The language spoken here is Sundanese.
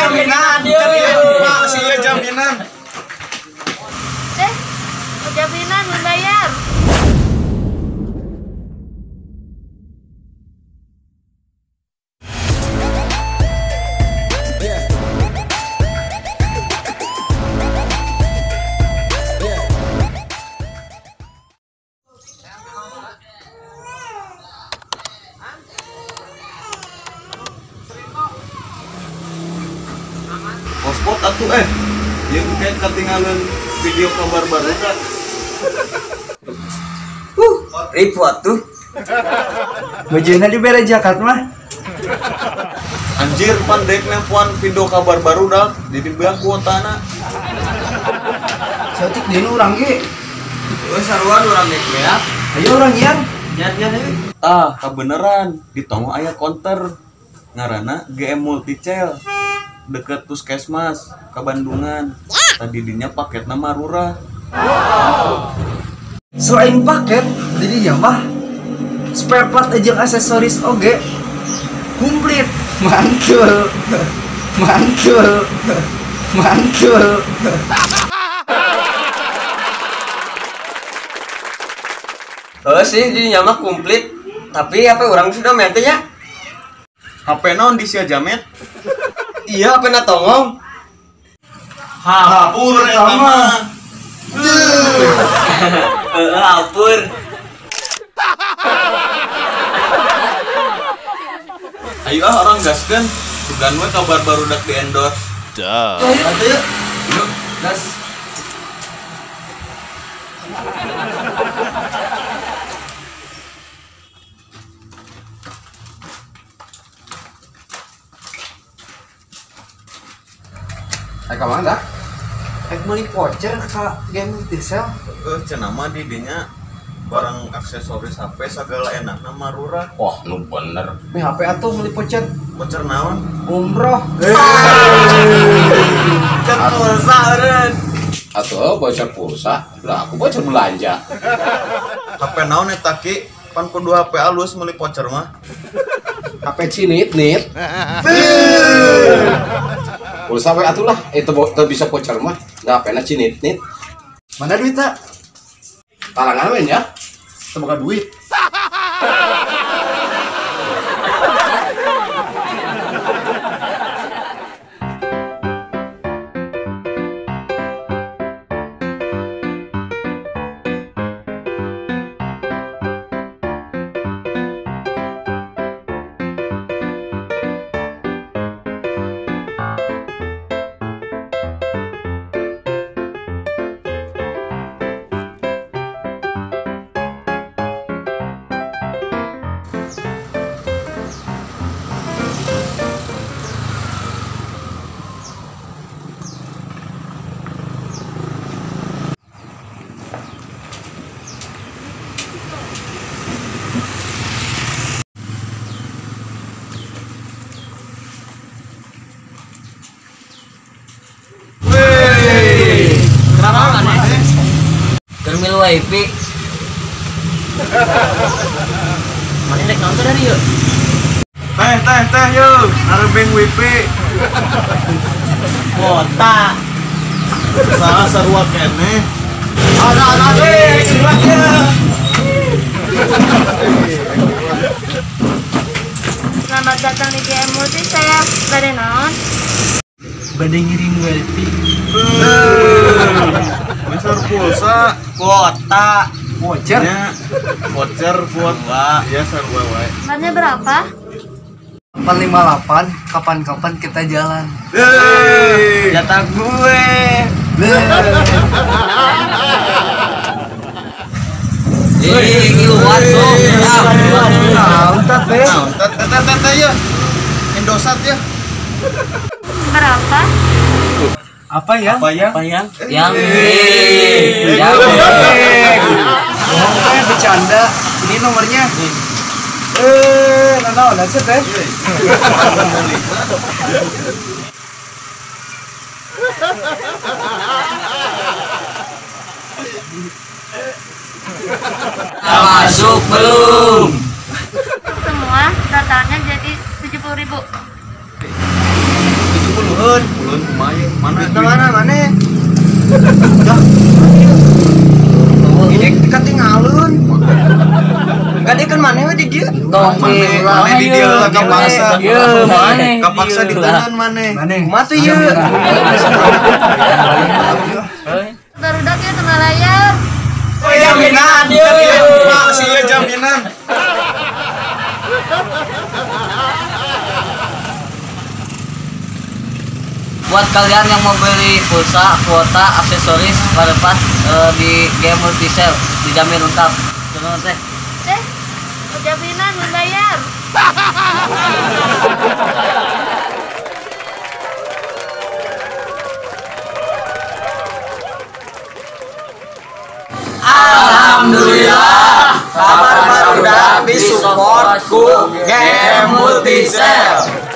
Jaminan. Masih ya jaminan. Jaminan membayar. Hotspot atuh ya kayak ketinggalan video kabar baru kan. Ribu atuh. Bajuna dibere jakat mah. Anjir pan dek nempoan video kabar baru dah di beak kuotana. Saeutik deui urang ge. Euy saruan urang dek beak. Ayo urang yang. Nyat-nyat euy. Tah, kabeneran di tonggoh aya konter ngaranna GM Multicell. Deket puskesmas ka Bandungan. Tadi dinya paketna marurah. Wow. Selain paket, jadi ya mah spare part aja aksesoris oge komplit. Mantul. Mantul. Mantul. Oh sih, jadi mah komplit. Tapi apa orang sudah mente nya? HP naon di sia jamet? Iya, HP na tongong. Hapur eta mah. Hapur. Ayo ah orang gaskeun. Sugan we kabar barudak di endorse. Duh. Ayo yuk. Yuk, gas. Ayo ka mana dah? Ayo beli voucher ke game Multicell. Cenah mah di dinya barang aksesoris HP segala enakna marurah. Wah, nu bener. Mi HP atuh beli voucher. Voucher naon? Umroh. Voucher pulsa eureun. Atuh voucher pulsa, lah aku voucher belanja. HP naon eta ki? Pan kudu HP alus meuli voucher mah. HP cinit nit. Pulsa we atuh lah, itu bisa voucher mah. Nah, HP-na cinit nit. Mana duitna? Talangan we nya. Teu boga duit. Termil wifi. Mana rek nonton dari yuk? Teh teh teh yuk, narebeng wifi. Kota. Salah sarua keneh. Ada ada gerak ya. Selamat datang di GM Multicell. Bade naon? Bade ngirim wifi. Meser pulsa, kuota, voucher, voucher kuota, ya sarua wae. Barnya berapa? 858, kapan-kapan kita jalan. Jatah gue. Ngiluan tuh. Naon teh? Teh teh ya. Indosat ya. Berapa? Apa ya? Apa ya? Apa ya? Yang yang bohong bercanda. Ini nomornya. Nah, nah, teh. Masuk belum? Semua totalnya jadi 70.000. 70-an. Dikeun kumaha ieu? Mana? Mana mana? Ini ketinggalan. Gadekeun maneh we di dieu. Tong Maneh di dieu lah kapaksa. Ieu maneh. Kapaksa diteundeun maneh. Kumaha tuh ieu? Barudak ya tengah layar. Oh, jaminan. Sia jaminan. Buat kalian yang mau beli pulsa, kuota, aksesoris, parepah di GM Multisel dijamin lengkap. Terus teh. Jaminan membayar. Alhamdulillah, kabar barudak disupport ku GM Multisel.